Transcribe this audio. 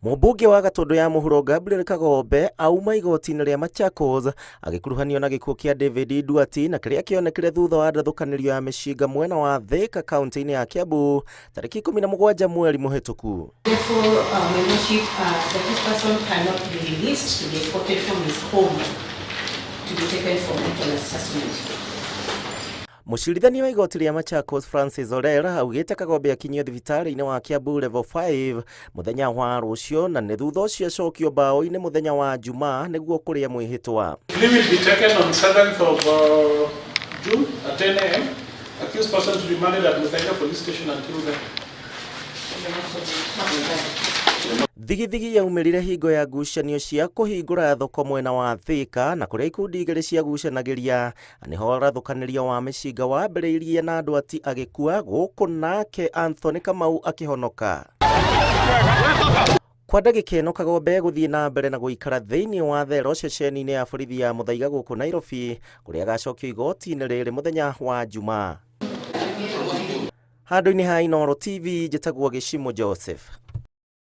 Mũmbunge wa Gatũndũ ya Mũhuro Gabriel Kagombe auma igoti-inĩ rĩa Machakos agĩkuruhanio na gĩkuũ kĩa David Nduati na kĩrĩa kĩonekire thutha wa ndathũkanĩrio ya mĩcinga mwena wa Thika kaunti-inĩ ya Kiambu tarĩki 17 mweri mũhĩtũku. Therefore, my lordship, that this person cannot be released to be escorted from his home to be taken for mental assessment. Mũcirithania wa igoti rĩa Machakos Francis Orera augĩte Kagombe akinyio thibitarĩ-inĩ wa Kiambu Level 5 mũthenya wa rũciũ na nĩ thutha ũcio acokio mbaũ-inĩ mũthenya wa Jumaa nĩguo kũrĩa mwĩhĩtwa. Plea will be taken on 7th of June at 10 a.m. Accused person to be remanded at Muthaiga Police Station until then. Thigithigi yaumĩrire hingo ya ngucanio cia kũhingũra thoko mwena wa Thika na kũrĩa ikundi igĩrĩ ciagucanagĩria nĩho rathũkanĩrio wa mĩcinga wambĩrĩirie na Ndwati agĩkua gũkũ nake Anthony Kamau akĩhonoka. Kwa ndagĩka ĩno Kagombe gũthiĩ na mbere na gũikara thĩinĩ wa thero ceceni-inĩ ya borithi ya Muthaiga gũkũ Nairobi kũrĩa agacokio igoti-inĩ rĩrĩ mũthenya wa Jumaa. Handũ-inĩ ha Inooro TV njĩtagwo Gĩcimũ Joseph.